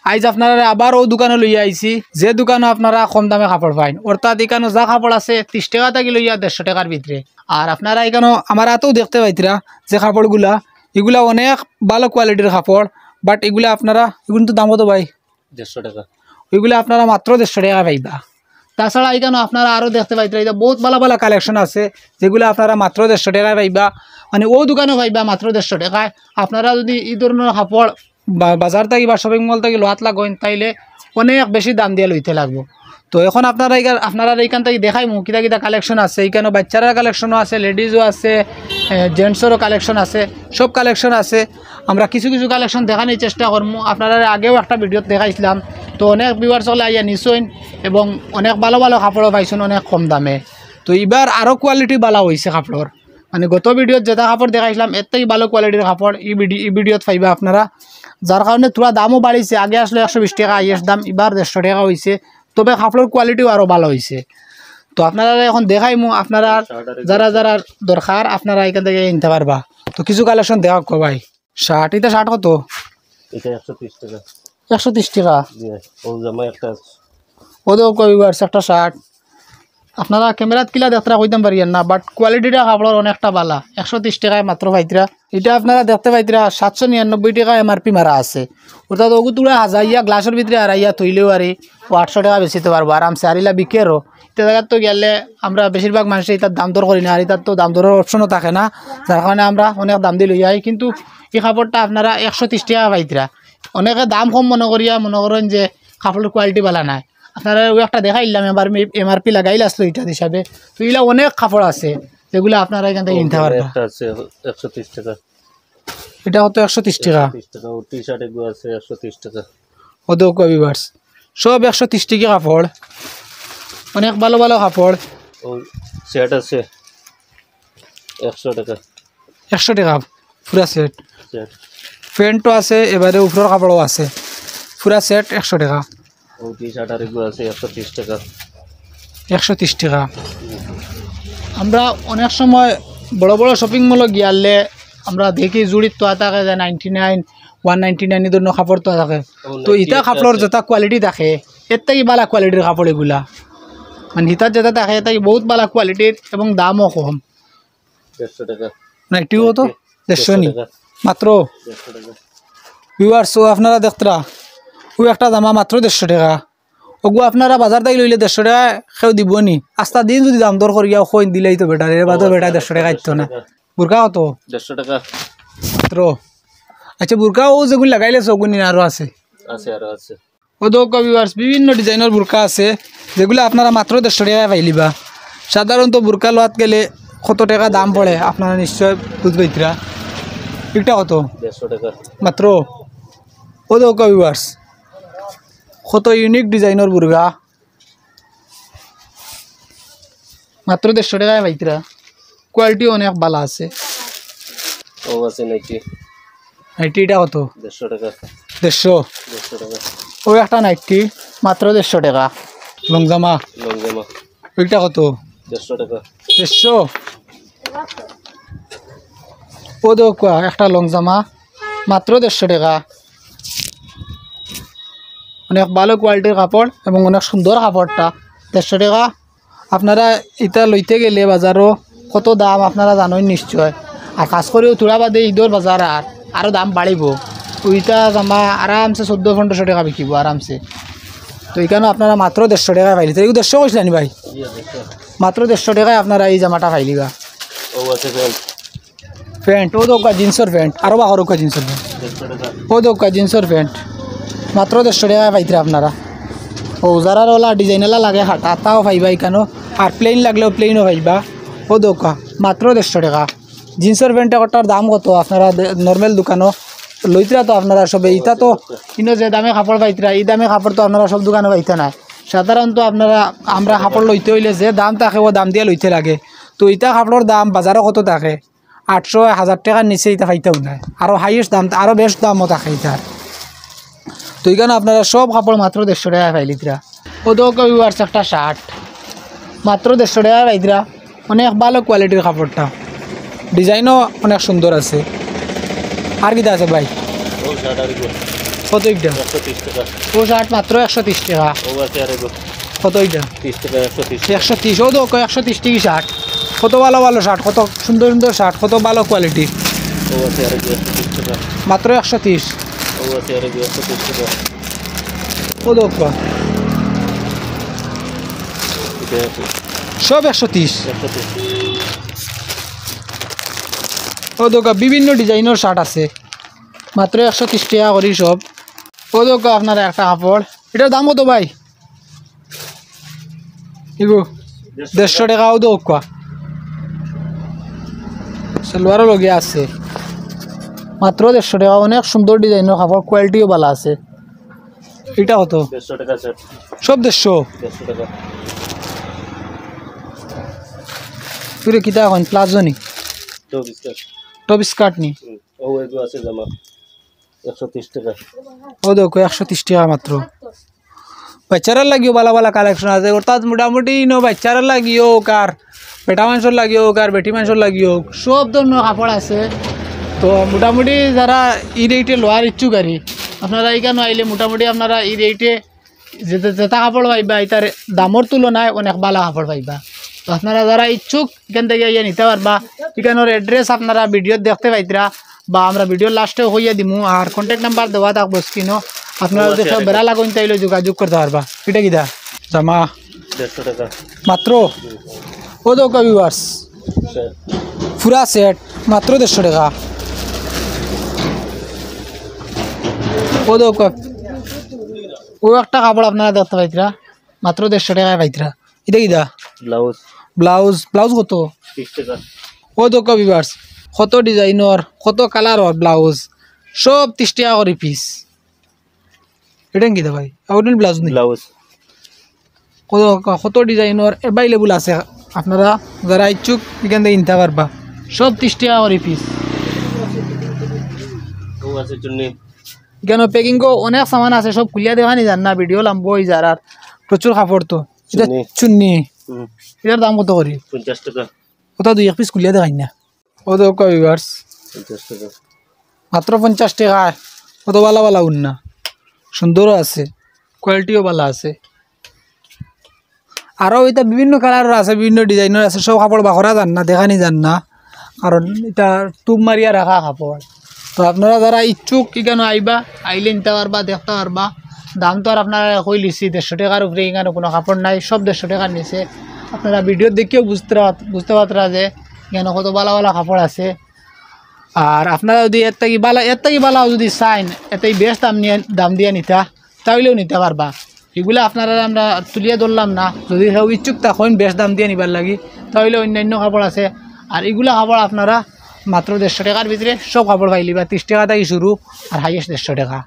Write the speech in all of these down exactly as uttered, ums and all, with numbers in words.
আইজ আপনারারে আবার অউ দোকানো লইয়া আইছি, যে দোকানো আপনারা কম দামে কাপড় পাইন। অর্থাৎ ইকানো যা কাপড় আছে তিশ টেকা থাকি লইয়া দেড়শো টেকার ভিতরে। আর আপনারা ইকানো আমার আতেও দেখতে পাইতরা যে কাপড়গুলা, ইগুলা অনেক ভালো কোয়ালিটির কাপড়। বাট ইগুলা আপনারা, ইগুন তো দাম কত ভাই? দেড়শো টেকা। ইগুলা আপনারা মাত্র দেড়শো টেকা পাইবা। তাছাড়া ইকানো আপনারা আরও দেখতে পাইতরা, ইটা বহুত ভালা ভালা কালেকশন আছে, যেগুলা আপনারা মাত্র দেড়শো টেকায় পাইবা। মানে অউ দোকানো পাইবা মাত্র দেড়শো টেকায়। আপনারা যদি ই ধরনর কাপড় বা-, বাজার থাকি বা শপিং মল থাকি লওয়াত লাগইন, তাইলে অনেক বেশি দাম দিয়া লইতে লাগবো। তো এখন আপনারা ইকা-, আপনারারে ইকান থাকি দেখাইমু কিতা কিতা কালেকশন আছে। ইকানো বাইচ্চারার কালেকশনও আছে, লেডিজও আছে, এ, জেন্টসরও কালেকশন আছে, সব কালেকশন আছে। আমরা কিছু কিছু কালেকশন দেখানির চেষ্টা করমু। আপনারারে আগেও একটা ভিডিওত দেখাইছিলাম, তো অনেক ভিউয়ার্স অকলে আইয়া নিছইন এবং অনেক ভালো ভালো কাপড়ও পাইছইন অনেক কম দামে। তো ইবার আরও কোয়ালিটি ভালা অইছে কাপড়র, মানে গত ভিডিওত যেটা কাপড় দেখাইছিলাম এর থাকি ভালো কোয়ালিটির কাপড় ই ভিডি-, ই ভিডিওত পাইবা আপনারা, যার কারণে থুড়া দামও বাড়িছে। আগে আসলো একশো বিশ টেকা হাইয়েস্ট দাম, ইবার দেড়শো টেকা অইছে। তবে কাপড়র কোয়ালিটিও আরও ভালা অইছে। তো আপনারারে এখন দেখাইমু, আপনারা যারা যারা দরকার আপনারা ইকান থাকি নিতা পারবা। তো কিছু কালেকশন দেখাউক্কা ভাই। শার্ট, ইটা শার্ট কত? ইটা একশো তিশ টেকা। একশো তিশ টেকা? জি, অউ জামা একটা আছে। অউ দেখউক্কা ভিউয়ার্স, একটা শার্ট। আপনারা ক্যামেরাত কিলা দেখতরা কইতাম পারিয়ার না, বাট কোয়ালিটিটা কাপড়র অনেকটা ভালা। একশো তিশ টেকায় মাত্র পাইতরা। ইটা আপনারা দেখতে পাইতরা সাতশো নিরানব্বই টেকা এমআরপি মারা আছে। অর্থাৎ অগু থুড়া হাজাইয়া গ্লাসর ভিতরে হারাইয়া থইলেও আরি অউ আটশো টেকা বেচিতে পারবো আরামসে। আর ইলা বিকেরও। ইতা জাগাত তো গেলে আমরা বেশিরভাগ মানুষে ইতার দাম দর করি না, আর ইতার তো দাম দরর অপশনও থাকে না, যার কারণে আমরা অনেক দাম দি লই আই। কিন্তু ই কাপড়টা আপনারা একশো তিশ টেকা পাইতরা। অনেকে দাম কম মনো করিয়া মনো করইন যে কাপড়র কোয়ালিটি ভালা নায়। আপনারারে অউ একটা দেখাইলাম, এমআরপি, এমআরপি লাগাইল আসলো ইটার হিসাবে। তো ইলা অনেক কাপড় আছে যেগুলা আপনারা ইকান থাকি নিতা পারবা। একটা আছে একশো তিশ টেকা। ইটা কত? একশো তিশ টেকা। তিশ টেকা। অউ টি শার্ট এগু আছে একশো তিশ টেকা। অউ দেখউক্কা ভিউয়ার্স, সব একশো তিশ টেকা কাপড়, অনেক ভালা ভালা কাপড়। অউ সেট আছে একশো টেকা। একশো টেকা পুরা সেট। সেট। প্যান্টও আছে, এবারে উপরর কাপড়ও আছে, পুরা সেট একশো টেকা। অউ টি শার্ট আর এগু আছে একশো তিশ টেকা। একশো তিশ টেকা। আমরা অনেক সময় বড় বড় শপিং মলো গিয়ালে আমরা দেখি জুড়িত তো থাকে যে ninety nine, one ninety nine E ধরনর কাপড় তো থাকে। তো ইতা কাপড়র যেটা কোয়ালিটি থাকে, এর থাকি ভালা কোয়ালিটির কাপড় এগুলা। মানে ইতার যেটা থাকে, এর থাকি বহুত ভালা কোয়ালিটির এবং দামও কম। দেড়শো টেকা। নাইটি কত? দেড়শো নি? দেড়শো টেকা। মাত্র? দেড়শো টেকা। ভিউয়ার্স, অউ আপনারা দেখতরা, অউ একটা জামা মাত্র দেড়শো টেকা। অগু আপনারা বাজার থাকি লইলে দেড়শো টেকা কেউ দিবো নি? আস্তা দিন যদি দাম দর করিয়া কইন দিলেই তো বেটার, এর বাদেও বেটায় দেড়শো টেকা দিতো না। বুরকা কত? দেড়শো টেকা। মাত্র। আচ্ছা, বুরকা অউ যেগুন লাগাইলে অগুন নি আরো আছে? আছে, আরো আছে। অউ দেখউক্কা ভিউয়ার্স, বিভিন্ন ডিজাইনর বুরকা আছে, যেগুলা আপনারা মাত্র দেড়শো টেকায় পাইলিবা। সাধারণত বুরকা লওয়াত গেলে কত টেকা দাম পড়ে আপনারা নিশ্চয় বুঝ পাইতরা। ইটা কত? দেড়শো টেকা। মাত্র। অউ দেখউক্কা ভিউয়ার্স, কত ইউনিক ডিজাইনর বুরকা, মাত্র দেড়শো টেকায় পাইতরা। কোয়ালিটি অনেক ভালা আছে। অউ আছে নাইটি। নাইটি ইটা কত? দেড়শো টেকা। দেড়শো? দেড়শো টেকা। অউ একটা নাইটি, মাত্র দেড়শো টেকা। লং জামা? লং জামা। ইটা কত? দেড়শো টেকা। দেড়শো? অউ দেখউক্কা একটা লং জামা, মাত্র দেড়শো টেকা। অনেক ভালা কোয়ালিটির কাপড় এবং অনেক সুন্দর কাপড়টা। দেড়শো টেকা। আপনারা ইতা লইতে গেলে বাজারো কত দাম আপনারা জানইন নিশ্চয়। আর খাস করিও থুড়া বাদে ইদর বাজার আর আরো দাম বাড়িবো। অউ ইতা জামা আরামসে চৌদ্দ পনরোশো টেকা বিকিবো আরামসে। তো ইকানো আপনারা মাত্র দেড়শো টেকায় পাইলিতা। ইগু দেড়শো কইছলা নি ভাই? মাত্র দেড়শো টেকায় আপনারা ই জামাটা পাইলিবা। অউ আছে প্যান্ট। প্যান্ট, অউ দেখউক্কা জিন্সর প্যান্ট, আরো বাহর দেখউক্কা জিন্সর প্যান্ট। দেড়শো টেকা। অউ দেখউক্কা জিন্সর প্যান্ট, মাত্র দেড়শো টেকায় পাইতরা আপনারা। অউ যারার অলা ডিজাইন অলা লাগে হাতা, তাও পাইবা ইকানো। আর প্লেন লাগলেও প্লেনও পাইবা। অউ দেখউক্কা, মাত্র দেড়শো টেকা। জিন্সর প্যান্ট একটার দাম কত? আপনারা দে-, নরমাল দোকানো লইতরা তো আপনারা সবে। ইতা তো ইনো যে দামে কাপড় পাইতরা, ই দামে কাপড় তো আপনারা সব দোকানো পাইতা নায়। সাধারণত আপনারা, আমরা কাপড় লইতে অইলে যে দাম থাকে, অউ দাম দিয়া লইতে লাগে। তো ইতা কাপড়র দাম বাজারো কত থাকে? আটশো, হাজার টেকার নিচে ইতা পাইতাউ নায়। আরো হাইয়েস্ট দাম, আরো বেশ দামও থাকে ইতার। তো ইকানো আপনারা সব কাপড় মাত্র দেড়শো টেকায় পাইলিতরা। অউ দেখউক্কা ভিউয়ার্স, একটা শার্ট মাত্র দেড়শো টেকায় পাইতরা। অনেক ভালা কোয়ালিটির কাপড়টা, ডিজাইনও অনেক সুন্দর আছে। আর কিতা আছে ভাই? অউ শার্ট আর কি। কত ইটা? একশো তিরিশ টাকা। ও শার্ট মাত্র একশো তিরিশ টাকা। ও আছে আরেকগু। কত ইটা? তিরিশ টাকা, একশো তিরিশ টাকা। একশো তিরিশ, ও দেখো, একশো তিরিশ টাকা শার্ট। কত ভালা ভালা শার্ট, কত সুন্দর সুন্দর শার্ট, কত ভালা কোয়ালিটি। ও আছে আরেকগু, একশো তিরিশ টাকা। মাত্র একশো তিরিশ। ও আছে আরেকগু, একশো তিরিশ টাকা। ও দেখো, এটা আছে। সব একশো তিরিশ। একশো তিরিশ। ও দেখো, বিভিন্ন ডিজাইনর শার্ট আছে, মাত্র একশো তিরিশ টাকা করি সব। ও দেখো, আপনারা একটা কাপড়, ইটার দাম কত ভাই? ইগু দেড়শো টাকা। ও দেখো, সালোয়ারও লগে আছে, মাত্র দেড়শো টাকা। অনেক সুন্দর ডিজাইনর কাপড়, কোয়ালিটিও ভালা আছে। ইটা কত? দেড়শো টাকা সেট। সব দেড়শো? দেড়শো টাকা। তুই কিতা এখন প্লাজো নি? Top skirt. টপ স্কার্ট নি? হুম। ও, এগু আছে জামা, একশো তিরিশ টাকা। ও দেখো, একশো তিরিশ টাকা মাত্র। বাচ্চারার লাগিও ভালা ভালা কালেকশন আছে, অর্থাৎ মোটামুটি ইনো বাচ্চারার লাগিও কার, বেটা মানষর লাগিও কার, বেটি মানষর লাগিও, সব ধরনর কাপড় আছে। তো মোটামুটি যারা ই রেটে লওয়ার ইচ্ছুক আর কি, আপনারা ইখানো আইলে মোটামুটি আপনারা ই রেটে যেটা যেটা কাপড় পাইবা, ইটার দামর তুলনায় অনেক ভালা কাপড় পাইবা। তো আপনারা যারা ইচ্ছুক, ইখান থাকি আইয়া নিতা পারবা। ইখানর অ্যাড্রেস আপনারা ভিডিওত দেখতে পাইতরা, বা আমরা ভিডিওর লাস্টেও কইয়া দিমু, আর কন্ট্যাক্ট নাম্বার দেওয়া থাকবো স্ক্রিনো। আপনারা যদি কেউ বেড়া লাগইন, তাইলে যোগাযোগ করতা পারবা। ইটা কিতা? জামা। দেড়শো টাকা। মাত্র? ও দেখো ভিউয়ার্স, পুরা সেট, মাত্র দেড়শো টাকা। ও দেখো, ও একটা কাপড় আপনারা দেখতে পাইতরা, মাত্র দেড়শো টাকায় পাইতরা। ইটা কিতা? ব্লাউজ। ব্লাউজ, ব্লাউজ কত? তিরিশ টাকা। ও দেখো ভিউয়ার্স, কত ডিজাইনর, কত কালারর ব্লাউজ, সব তিরিশ টাকা করি পিস। ইটা কিতা ভাই? আউটলাইন ব্লাউজ নি? ব্লাউজ। কত, কত ডিজাইনর অ্যাভেলেবল আছে, আপনারা যারা ইচ্ছুক ইখান থাকি নিতা পারবা। সব তিরিশ টাকা করি পিস। ও আছে চুন্নি। ইখানো প্যাকিংও অনেক সামান আছে, সব খুলিয়া দেখানি যার না, ভিডিও লাম্বা অই যার, আর প্রচুর কাপড় তো। ইটা চুন্নি। চুন্নি। হুম। ইটার দাম কত করি? পঞ্চাশ টাকা। ওটা দুই এক পিস খুলিয়া দেখাই না। ও দেখো ভিউয়ার্স, পঞ্চাশ টাকা। মাত্র পঞ্চাশ টাকায় কত ভালা ভালা উন্না, সুন্দরও আছে, কোয়ালিটিও ভালা আছে। আরও ইটা বিভিন্ন কালারর আছে, বিভিন্ন ডিজাইনর আছে, সব কাপড় বার করা যার না, দেখানি যার না, কারণ ইটা টুপ মারিয়া রাখা কাপড়। তো আপনারা যারা ইচ্ছুক ইখানো আইবা, আইলে নিতা পারবা, দেখতা পারবা। দাম তো আর আপনারারে কইলিছি, দেড়শো টাকার উপরে ইখানো কুনু কাপড় নাই, সব দেড়শো টাকার নিচে। আপনারা ভিডিও দেখিও বুঝতে পার-, বুঝতে পারতরা যে ইখানো কত ভালা ভালা কাপড় আছে। আর আপনারা যদি এর থাকি ভালা, এর থাকি ভালা যদি চাইন, এর থাকি বেশ দাম নিয়া, দাম দিয়া নিতা, তাইলেও নিতা পারবা। ইগুলা আপনারারে আমরা তুলিয়া ধরলাম না, যদি কেউ ইচ্ছুক থাকইন বেশ দাম দিয়া নিবার লাগি, তাইলে অইন্যান্য কাপড় আছে। আর ইগুলা কাপড় আপনারা মাত্র দেড়শো টাকার ভিতরে সব কাপড় পাইলিবা, তিরিশ টাকা থাকি শুরু আর হাইয়েস্ট দেড়শো টাকা।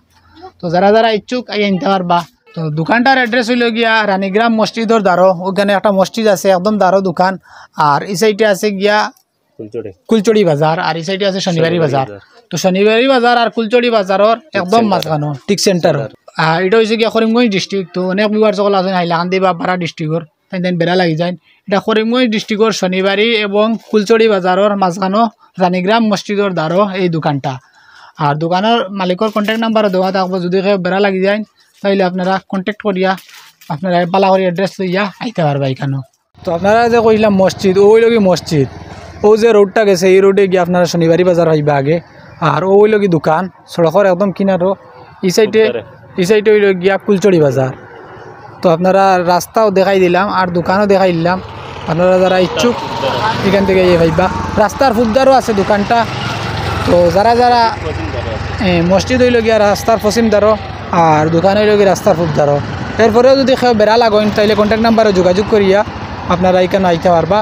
তো যারা যারা ইচ্ছুক আইয়া নিতা পারবা। তো দোকানটার অ্যাড্রেস অইলো গিয়া রানীগ্রাম মসজিদর দ্বারো, ওখানো একটা মসজিদ আছে, একদম দ্বারো দোকান। আর ই সাইডে আছে গিয়া ফুলচুরি। ফুলচুরি বাজার, আর ই সাইডে আছে শনিবারি শনিবারি বাজার। বাজার। তো শনিবারি বাজার আর ফুলচুরি বাজারর একদম সেন্টারো। মাঝখানো, ঠিক সেন্টারো। সেন্টার। আর ইটা অইছে গিয়া করিমগঞ্জ ডিস্ট্রিক্ট, তো অনেক ভিউয়ার্স অকল আছইন হাইলাকান্দি বা বারা ডিস্ট্রিক্টর, তাইন তাইন বেড়া লাগি যাইন। ইটা করিমগঞ্জ ডিস্ট্রিক্টর শনিবারি এবং ফুলচুরি বাজারর মাঝখানো রানীগ্রাম মসজিদর দ্বারো এই দোকানটা। আর দোকানর মালিকর কন্ট্যাক্ট নাম্বারও দেওয়া থাকবো, যদি কেউ বেড়া লাগি যাইন, তাইলে আপনারা কন্ট্যাক্ট করিয়া আপনারা ভালা করি অ্যাড্রেস লইয়া আইতা পারবা ইখানো। তো আপনারারে যে কইলাম মসজিদ, অউ অইলো গি মসজিদ, অউ যে রোডটা গেছে, ই রোডে গিয়া আপনারা শনিবারি বাজার পাইবা আগে। আর অউ অইলো গি দোকান, সড়কর একদম কিনারো, ই সাইডে, ফুটপাতে। ই সাইডে অইলো গিয়া ফুলচুরি বাজার। তো আপনারা রাস্তাও দেখাই দিলাম আর দোকানও দেখাই দিলাম, আপনারা যারা ইচ্ছুক ইখান থাকি আইয়া পাইবা। রাস্তার ফুবদারও আছে দোকানটা। তো যারা যারা, এ, মসজিদ অইলো গিয়া রাস্তার পশ্চিম দ্বারো, আর দোকান অইলো গি রাস্তার ফুবদারো। এরপরেও যদি কেউ বেড়া লাগইন, তাইলে কন্ট্যাক্ট নাম্বারো যোগাযোগ করিয়া আপনারা ইখানো আইতা পারবা।